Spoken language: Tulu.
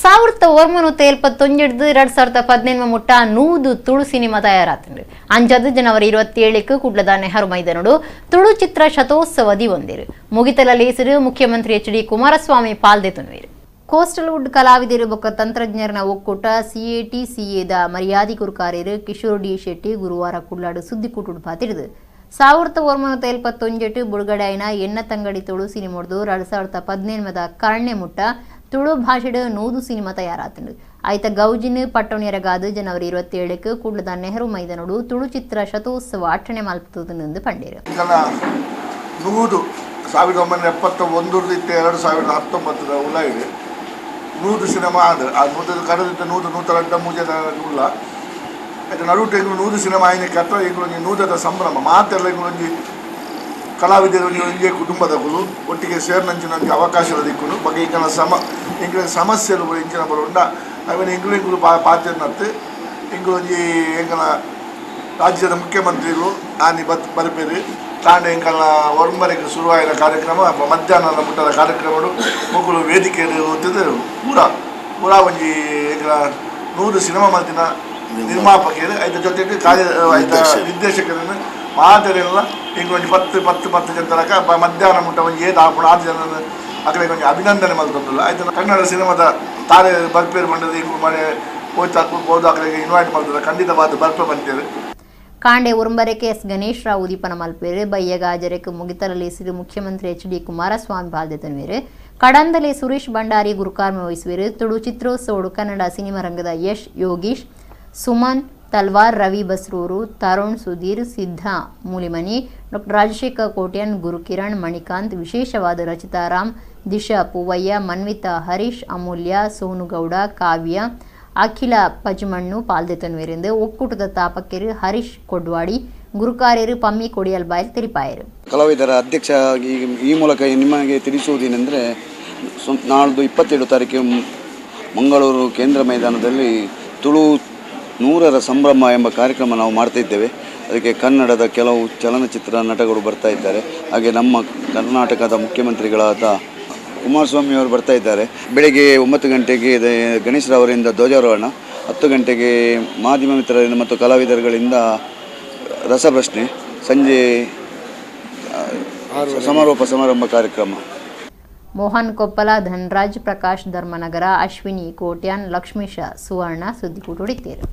1971 2018 ಮುಟ್ಟ 100 ತುಳು ಸಿನಿಮಾ ತಯಾರಾತಂಡು. ಅಂಜದ್ ಜನವರಿ 27ಕ್ಕೆ ಕುಡ್ಲದ ನೆಹರು ಮೈದಾನಡು ತುಳು ಚಿತ್ರ ಶತೋತ್ಸವ ದಿವಂದಿರು. ಮುಗಿತಲ ಲೇಸರು ಮುಖ್ಯಮಂತ್ರಿ ಎಚ್ ಡಿ ಕುಮಾರಸ್ವಾಮಿ ಪಾಲ್ದೆತುನುವೇರು. ಕೋಸ್ಟಲ್ ವುಡ್ ಕಲಾವಿದರು ಬೊಕ್ಕ ತಂತ್ರಜ್ಞರನ ಒಕ್ಕೂಟ ಸಿಎಟಿಸಿಎದ ಮರ್ಯಾದಿ ಕುರ್ಕಾರ್ಯರು ಕಿಶೋರ್ ಡಿ ಶೆಟ್ಟಿ ಗುರುವಾರ ಕುಡ್ಲಾಡು ಸುದ್ದಿಕೂಟುಡು ಪಾತಿರಿದು 1971 ಬುಡುಗಡೆ ಆಯಿನ ಎನ್ನ ತಂಗಡಿ ತುಳು ಸಿನಿಮೊಡ್ದು 2015 ಕರ್ಣೆ ಮುಟ್ಟ ತುಳು ಭಾಷೆಡು 100 ಸಿನಿಮಾ ತಯಾರಾತಂಡು. ಆಯ್ತ ಗೌಜಿನ ಪಟ್ಟಣಿಯರಗಾದು ಜನವರಿ 27ಕ್ಕೆ ಕುಡ್ಲದ ನೆಹರು ಮೈದಾನಡು ತುಳು ಚಿತ್ರ ಶತೋತ್ಸವ ಆಚರಣೆ ಮಲ್ಪುತ್ತುಂದು ಪಂಡೇರು. 100 1971 2019 ಉಲಾಯಿದೆ 100 ಸಿನಿಮಾ ಆದ್ರೆ ಆ 100 ಕಡದಿದ್ದ 100 102 ಮೂಜದ ಉಲ್ಲ ಆಯ್ತು ನಡುಟು ಎಂಗಳು 100 ಸಿನಿಮಾ ಆಯ್ನಕ್ಕೆ ಅಥವಾ ಎಂಗಳು 100ದ ಸಂಭ್ರಮ ಮಾತೆಲ್ಲ ಎಂಗಳೊಂಜಿ ಕಲಾವಿದರು ಒಂಜೇ ಕುಟುಂಬದಗಳು ಒಟ್ಟಿಗೆ ಸೇರಿನಂಚಿನ ಒಂಜಿ ಅವಕಾಶದ ದಿಕ್ಕುನು ಬಗ್ಗೆ ಎಂಕಲ ಎಂಕಲ ಸಮಸ್ಯೆಲು ಎಂಚಿನ ಬರುಂಡ ಅವನ ಎಂಗಳು ಎಂಗಳು ಪಾತ್ರನತ್ತು ಎಂಗಳೊಂಜಿ ಎಂಕಲ ರಾಜ್ಯದ ಮುಖ್ಯಮಂತ್ರಿಗಳು ಆನಿ ಬರಪೇರು ತಾಂಡೆ ಎಂಕಲ ಒರಂಬರೆಗೆ ಶುರುವಾಯಿನ ಕಾರ್ಯಕ್ರಮ ಮಧ್ಯಾಹ್ನದ ಮುಟ್ಟದ ಕಾರ್ಯಕ್ರಮಗಳು ಮೊಗಲು ವೇದಿಕೆಯಲ್ಲಿ ಹೋಗ್ತಿದ್ದು ಪೂರಾ ಪೂರಾ ಒಂಜಿ ಎಂಕಲ 100 ಸಿನಿಮಾ ಮಲ್ತಿನ ನಿರ್ಮಾಪಕರು ಐತ ಜೊತೆಗೆ ಕಾರ್ಯ ಐತ ನಿರ್ದೇಶಕರನ್ನು ಮಾತೆಲ್ಲ ಹಿಂಗೆ ಒಂಜಿ 10 10 10 ಜನತನಕ ಮಧ್ಯಾಹ್ನ ಮುಟ್ಟ ಒಂಜಿ ಏತ್ ಆಪುಂಡು ಆತ್ ಜನ ಅಕಲೆಗ್ ಒಂಜಿ ಅಭಿನಂದನೆ ಮಲ್ತೊಂದುಲ್ಲ. ಆಯ್ತು ಕನ್ನಡ ಸಿನಿಮಾದ ತಾರೆ ಬರ್ಪೇರು ಪಂಡದು ಇಂಕು ಮನೆ ಪೋಯ್ತು ಪೋದು ಅಕಲೆಗ್ ಇನ್ವೈಟ್ ಮಲ್ತದ ಖಂಡಿತವಾದ ಬರ್ಪೆ ಬಂತೇರು. ಕಾಂಡೆ ಉರುಂಬರೆಕೆ ಎಸ್ ಗಣೇಶ್ ರಾವ್ ಉದೀಪನ ಮಲ್ಪೇರು. ಬಯ್ಯಗಾಜರೆಕ್ ಮುಗಿತಲಲೇಸಿರು ಮುಖ್ಯಮಂತ್ರಿ ಎಚ್ ಡಿ ಕುಮಾರಸ್ವಾಮಿ ಪಾಲ್ದೆತನುವೇರು. ಕಡಂದಲೆ ಸುರೇಶ್ ಭಂಡಾರಿ ಗುರುಕಾರ್ಮ ವಹಿಸುವೇರು. ತುಳು ಚಿತ್ರೋತ್ಸವಡು ಕನ್ನಡ ಸಿನಿಮಾ ರಂಗದ ಯಶ್ ಯೋಗೀಶ್, ಸುಮನ್ ತಲ್ವಾರ್, ರವಿ ಬಸ್ರೂರು, ತರುಣ್ ಸುಧೀರ್, ಸಿದ್ಧ ಮೂಲಿಮನಿ, ಡಾಕ್ಟರ್ ರಾಜಶೇಖರ್ ಕೋಟ್ಯಾನ್, ಗುರುಕಿರಣ್, ಮಣಿಕಾಂತ್, ವಿಶೇಷವಾದ ರಚಿತಾರಾಮ್, ದಿಶಾ ಪೂವಯ್ಯ, ಮನ್ವಿತಾ ಹರೀಶ್, ಅಮೂಲ್ಯ, ಸೋನುಗೌಡ, ಕಾವ್ಯ, ಅಖಿಲ ಪಜ್ಮಣ್ಣು ಪಾಲ್ದೆತನುವೇರೆಂದು ಒಕ್ಕೂಟದ ತಾಪಕರು ಹರೀಶ್ ಕೊಡ್ವಾಡಿ, ಗುರುಕಾರ್ಯರು ಪಮ್ಮಿ ಕೊಡಿಯಲ್ ಬಾಯಲ್ ತಿಳಿಪಾಯರು. ಕಲಾವಿದರ ಅಧ್ಯಕ್ಷ ಈ ಮೂಲಕ ನಿಮಗೆ ತಿಳಿಸುವುದೇನೆಂದರೆ, ನಾಳ್ದು 27 ತಾರೀಕು ಮಂಗಳೂರು ಕೇಂದ್ರ ಮೈದಾನದಲ್ಲಿ ತುಳು 100ರ ಸಂಭ್ರಮ ಎಂಬ ಕಾರ್ಯಕ್ರಮ ನಾವು ಮಾಡ್ತಾ ಇದ್ದೇವೆ. ಅದಕ್ಕೆ ಕನ್ನಡದ ಕೆಲವು ಚಲನಚಿತ್ರ ನಟಗಳು ಬರ್ತಾ ಇದ್ದಾರೆ. ಹಾಗೆ ನಮ್ಮ ಕರ್ನಾಟಕದ ಮುಖ್ಯಮಂತ್ರಿಗಳಾದ ಕುಮಾರಸ್ವಾಮಿಯವರು ಬರ್ತಾ ಇದ್ದಾರೆ. ಬೆಳಗ್ಗೆ 9 ಗಂಟೆಗೆ ಗಣೇಶ್ರವರಿಂದ ಧ್ವಜಾರೋಹಣ, 10 ಗಂಟೆಗೆ ಮಾಧ್ಯಮ ಮಿತ್ರರಿಂದ ಮತ್ತು ಕಲಾವಿದರುಗಳಿಂದ ರಸಪ್ರಶ್ನೆ, ಸಂಜೆ ಸಮಾರೋಪ ಸಮಾರಂಭ ಕಾರ್ಯಕ್ರಮ. ಮೋಹನ್ ಕೊಪ್ಪಲ, ಧನರಾಜ್ ಪ್ರಕಾಶ್ ಧರ್ಮನಗರ, ಅಶ್ವಿನಿ ಕೋಟ್ಯಾನ್, ಲಕ್ಷ್ಮೀಶ ಸುವರ್ಣ ಸುದ್ದಿಕೂಟುಡಿತ್ತೇರು.